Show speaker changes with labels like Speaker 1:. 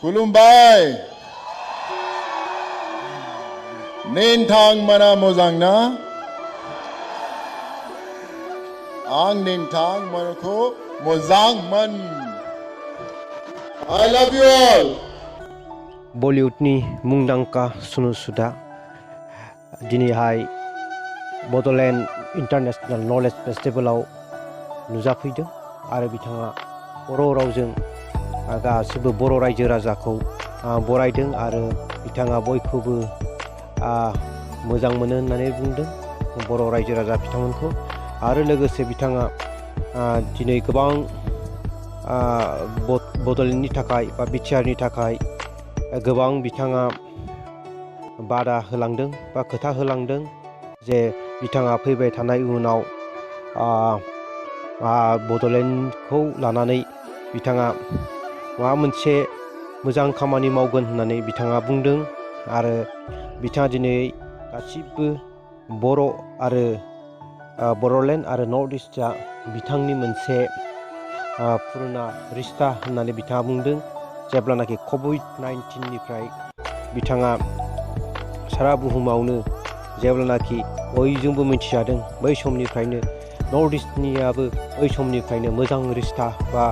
Speaker 1: खुलुमबाय नोंथांमोना मोजां ना आं नोंथांमोनखौ मोजांमोन I love you all
Speaker 2: बलिउडनि मुंदांखा सनु सुधा दिनैहाय बड'लेण्ड इन्टारनेशनेल नलेज फेस्टिभेलाव नुजाफैदों आरो बिथाङा बर' रावजों गासिबो बर' रायजो राजाखौ बरायदों आरो बिथाङा बयखौबो मोजां मोनो होननानै बुंदों बर' रायजो राजा बिथांमोनखौ आरो लोगोसे बिथाङा दिनै गोबां बड'लेण्डनि थाखाय बा बिटिआरनि थाखाय गोबां बिथाङा बादा होलांदों बा खोथा होलांदों जे बिथाङा फैबाय थानाय उनाव बड'लेण्डखौ लानानै बिथाङा माबा मोनसे मोजां खामानि मावगोन होननानै बिथाङा बुंदों आरो बिथाङा दिनै गासिबो बर' आरो बड'लेण्ड आरो नर्थ इस्टआ बिथांनि मोनसे पुरुना रिश्ता होननानै बिथाङा बुंदों जेब्लानाखि कभिड-19निफ्राय बिथाङा सारा बुहुमावनो जेब्लानाखि बयजोंबो मिथिजादों बै समनिफ्रायनो नर्थ इस्टनियाबो बै समनिफ्रायनो मोजां रिश्ता बा